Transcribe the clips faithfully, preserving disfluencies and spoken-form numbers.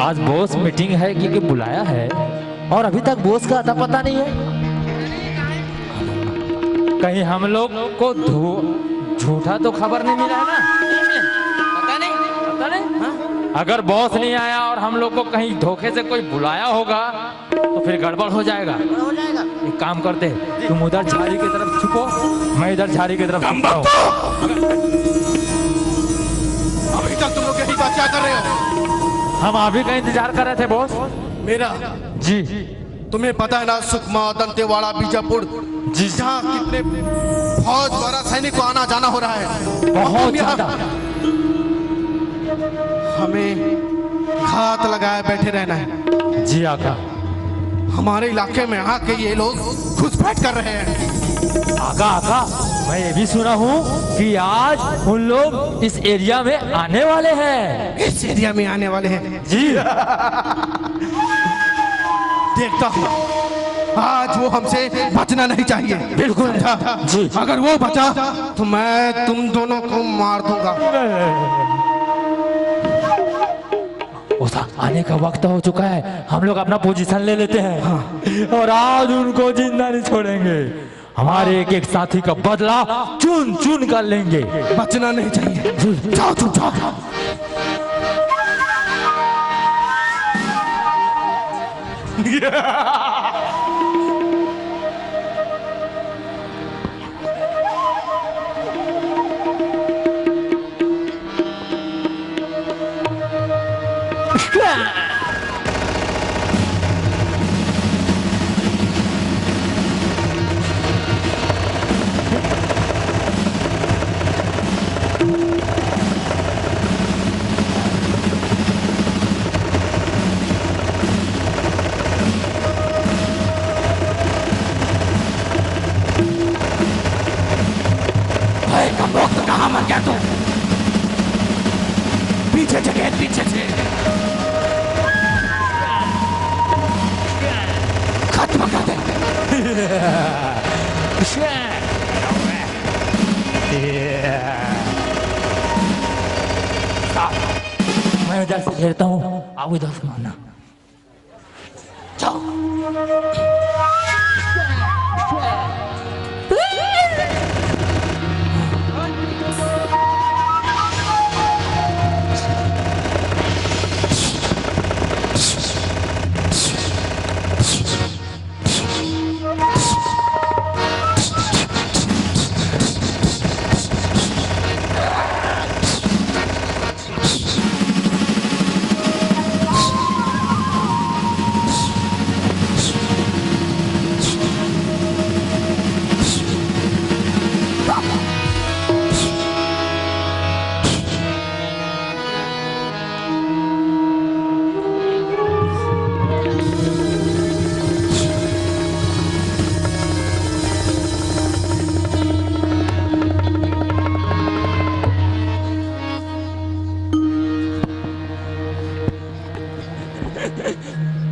आज boss meeting है कि, कि बुलाया है और अभी तक बॉस का अता पता नहीं है। कहीं हम लोग को धो-, झूठा तो खबर नहीं मिला है ना? पता नहीं। पता नहीं? हाँ। अगर बॉस नहीं आया और हम लोग को कहीं धोखे से कोई बुलाया होगा तो फिर गड़बड़ हो जाएगा। गड़बड़ हो जाएगा। एक काम करते हैं, तुम उधर झाड़ी की तरफ छुपो, मैं इधर झाड़ी की तरफ छुपता हूँ। अभी तक तुम लोग यही बात क्या कर रहे हो? हम आप ही का इंतजार कर रहे थे बॉस। मेरा? जी। तुम्हें पता है ना, सुकमा, दंतेवाड़ा, बीजापुर, जी। जहाँ कितने फौज द्वारा सैनिक को आना जाना हो रहा है। बहुत तुम यहाँ ज्यादा। हमें घात लगाए बैठे रहना है। जी आका। हमारे इलाके में आके ये लोग घुसपैठ कर रहे हैं। आका, आका, मैं ये भी सुना हूँ कि आज उन लोग इस एरिया में आने वाले हैं। इस एरिया में आने वाले हैं। जी। देखता हूँ, आज वो हमसे बचना नहीं चाहिए। बिल्कुल। समझा? जी। अगर वो बचा तो मैं तुम दोनों को मार दूंगा। उसका आने का वक्त हो चुका है, हम लोग अपना पोजीशन ले लेते हैं। हाँ। और आज उनको जिंदा नहीं छोड़ेंगे। हमारे एक एक साथी का बदला चुन चुन कर लेंगे। बचना नहीं चाहिए। जाओ, चुपचाप। अरे कमबख्त, कहाँ मर गया तू? पीछे से खेद, पीछे से। खत्म कर दे। मैं इधर से घेरता हूँ, आप इधर से मारना। जाओ।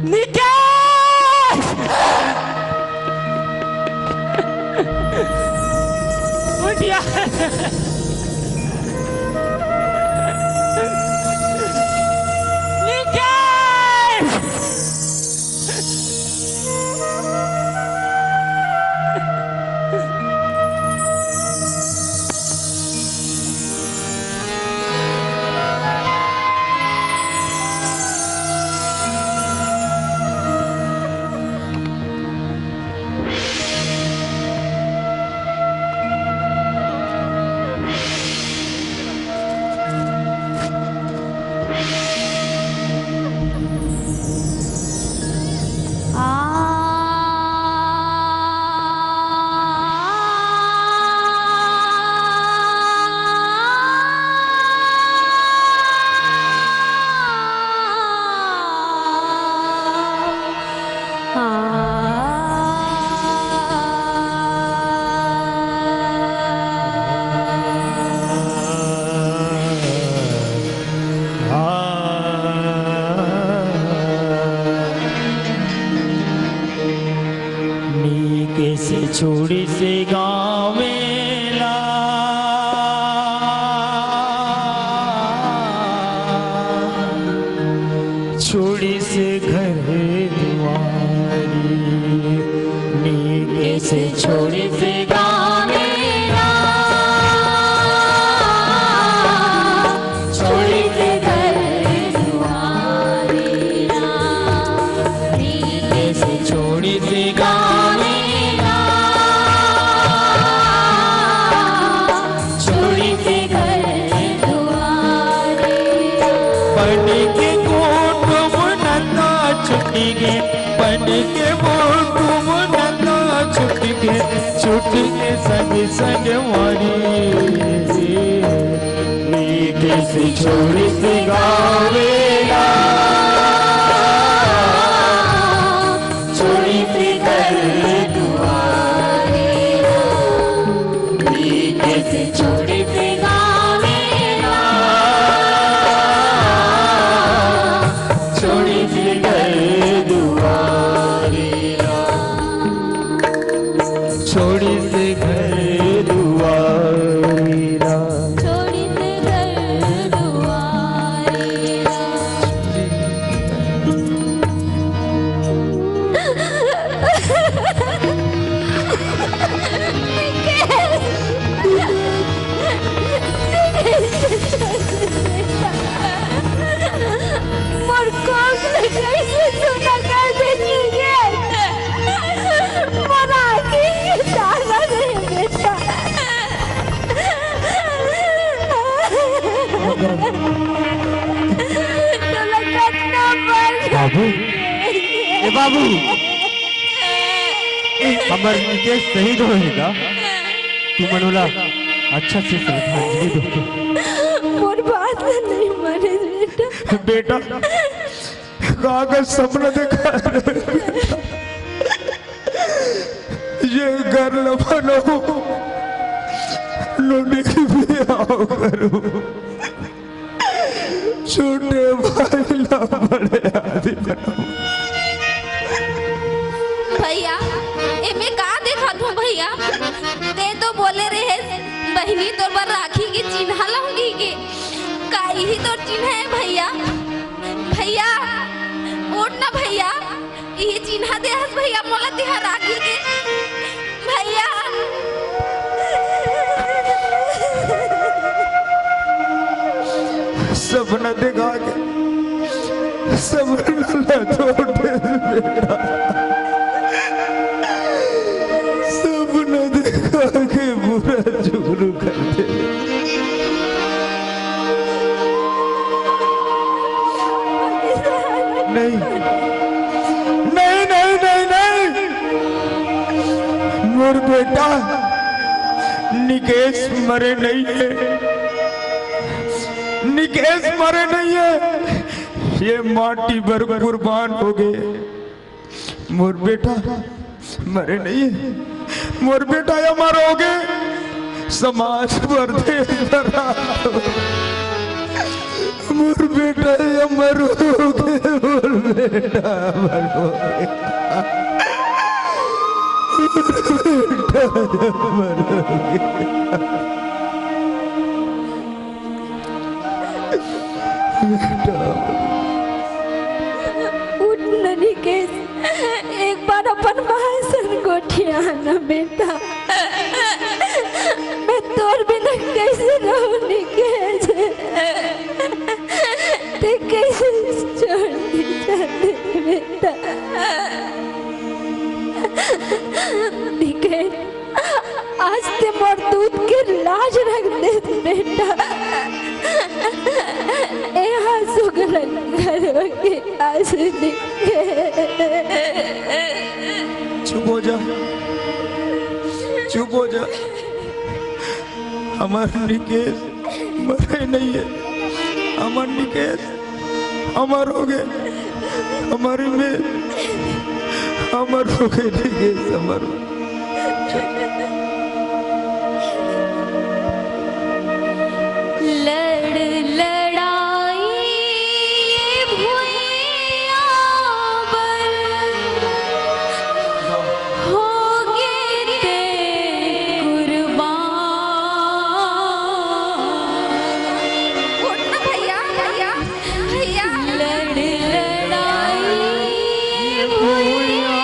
निकेश! उठ यार। निकेश! नीके से छोड़ी से गाँव में ला। से छोड़ी से गाँव मेरा, छोड़ी से घर दुआरे ना। नीले से छोड़ी से गाँव मेरा, छोड़ी से घर दुआरे ना। पढ़ के कोट मुनता छुट्टी गे, पढ़ के मोर तुम नन्ना छुट के, छुट के संग संग मारी। नीके से छोड़ी से गाँव मेरा, छोड़ी से घर दुआरे। नीके से छोड़ी से गाँव मेरा, छोड़ी से घर दुआरे। छोड़ी से घर दुआरे। छोड़ी से घर दुआरे। मोर कोख ले कैसे सुना कर देती है। मोर आँखी के तारा रे बेटा। तोला कतना बार बाबू, ए बाबू, हमर निकेश शहीद होहे गा, तुमन ओला अच्छा से श्रद्धांजलि दो। मोर बात नहीं माने बेटा। बेटा, का का सपना देखा रहे? ये घर ल बनाओ, नोनी के बिहाव करो, छोटे भाई ला बड़े आदमी बनाओ। भैया, एमे का देखत हो भैया? ते तो बोले रहे बहिनी तोर बर राखी के चिन्हा लाऊंगी के, का यही तोर चिन्हा है भैया? भैया, उठ ना भैया, यही चिन्हा दे हस भैया मोला तिहा राखी के। भैया, सपना देखा के, सपना ला छोड़ दे बेटा। सपना देखा के पूरा जुगनू कर दे। नहीं, नहीं, नहीं, नहीं, नहीं। मोर बेटा निकेश मरे नहीं है, निकेश मरे नहीं है, ये माटी बर कुर्बान हो गए। मोर बेटा मरे नहीं है, मोर बेटा अमर हो गए, समाज बर, देश बर। मोर बेटा अमर हो गए, मोर बेटा अमर हो गए, मोर बेटा अमर हो गए। बेटा। उठ न निकेश, एक बार अपन माँ संग गोठिया न बेटा। मैं तोर बिना कैसे रहूं निकेश? ते कैसे छोड़ दी जाते बेटा? निकेश, आज ते मोर दूध के लाज रख दे बेटा। ए आंसू के रंग घरवा के आंसू निके। चुप हो जा, चुप हो जा। हमर निकेश मरे नहीं है, हमर निकेश अमर हो गए, हमारी में अमर हो गए, ठीक है, अमर हो गए। लड़ लड़ाई ये भुइयां पर होगे ते कुर्बान। उठ ना भैया, भैया। भैया। लड़ लड़ाई भुइयां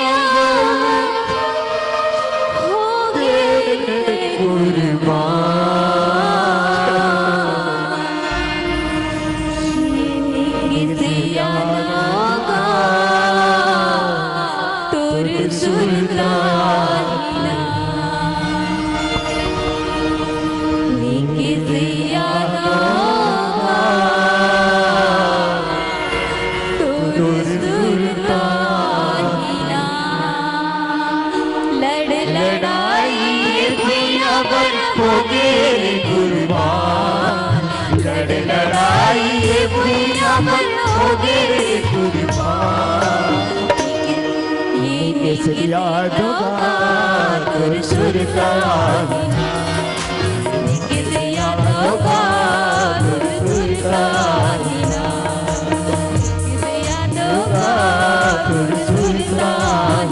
निकेश यादव तोर सुरता ही ना। लड़ लड़ाई भुइयां बर होगे रे कुर्बान। लड़ लड़ाई भुइयां बर होगे रे कुर्बान। निकेश यादव का तोर सुरता ही ना। निकेश यादव का तोर सुरता ही ना। निकेश यादव का तोर सुरता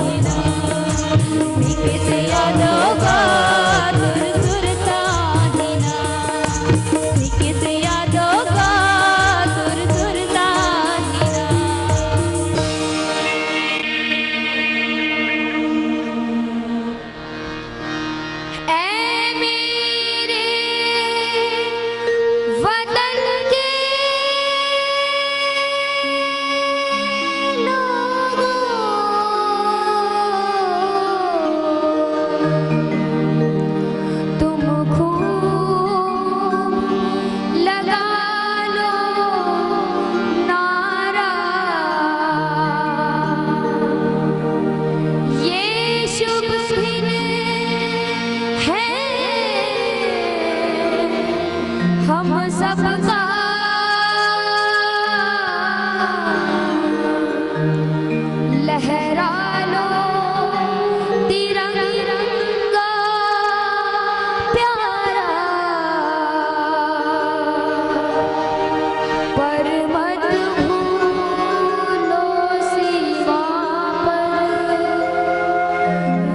ही ना। निकेश यादव का तोर सुरता ही ना। निकेश यादव का तोर सुरता ही ना। ऐ मेरे वतन के लोगों, तुम खूब लगा लो नारा। ये शुभ दिन है हम सबका। लहरा लो तिरंगा प्यारा, पर मत भूलो सीमा पर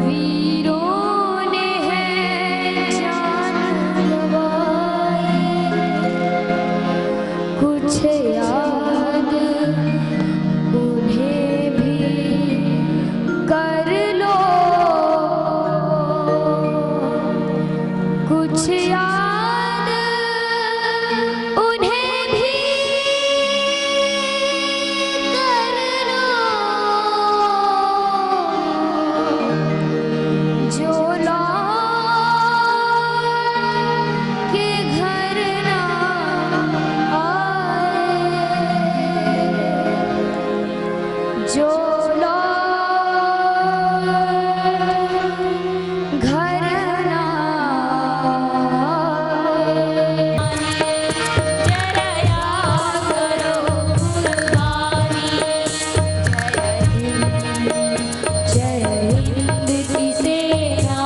वीरों ने है जान गंवाई। कुछ याद उन्हें भी कर लो, कुछ याद उन्हें भी कर लो, जो लौट के घर ना आए, जो लौट घर ना आए। जय हिंद, जय हिंद की सेना,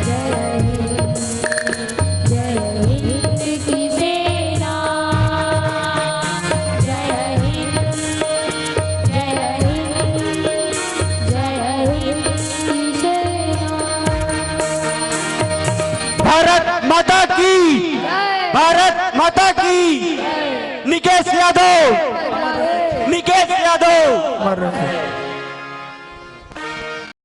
जय हिंद, जय हिंद की सेना, जय हिंद, जय हिंद, जय हिंद की सेना। भारत माता की, भारत माता की। निकेश यादव, निकेश यादव।